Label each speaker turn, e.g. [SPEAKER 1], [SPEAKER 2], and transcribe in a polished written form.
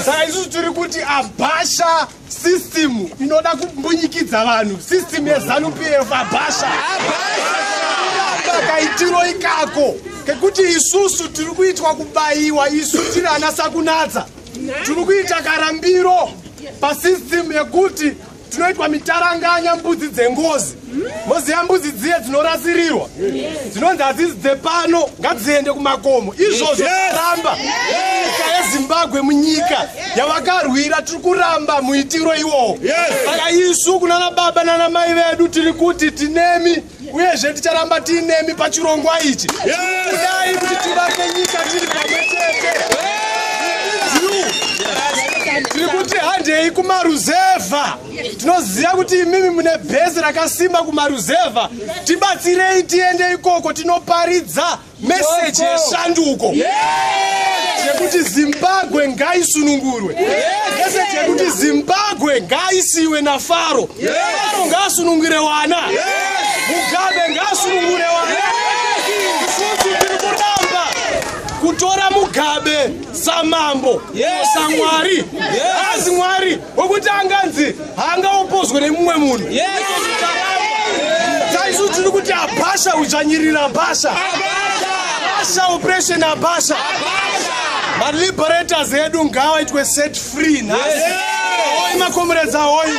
[SPEAKER 1] Saka isusu tiri kuti abhasha system inoda kumbunyikidza vanhu, system yeZANU PF, abhasha kaitiro ikako kekuti isusu tiri kuitwa kubayiwa. Isu tiri ana Sakunatsa, tiri kuita karambiro pasystem yekuti tinoitwa mitaranganya, mbudzi dzengozi. Moziva mbudzi dziye dzinorasirirwa, dzinonzi hadzisi dzepano, ngadziende kumakomo. Izvozvo ramba nyika yeZimbabwe, munyika yavakarwira, tiri kuramba muitiro iwowo. Saka isu kunana baba nana mai vedu tiri kuti tinemi, uyezve ticharamba tiinemi pachirongwa ichi, kudai kuti tivake nyika tiri pamwe chete. Tiri kuti handei kumaruzevha. Tinoziva kuti imimi mune bhesi rakasimba kumaruzevha. Tibatsirei tiende ikoko, tinoparidza meseji yeshanduko yekuti Zimbabwe ngaisunungurwe, meseji yekuti Zimbabwe ngaisiwe naFaro. Faro ngaasunungure wana, Mugabe ngaasunungure wana. Isusu tiri kuramba kutora Mugabe samambo, samwari. Asi Mwari wekuti anganzi haangaopozwe nemumwe munhu. Saisu tiri kuti abhasha udzvanyirira, abhasha, abhasha operation, abhasha. Maliberators edu ngaaitwe set free nhasi. Oi, macomrades, ahoi.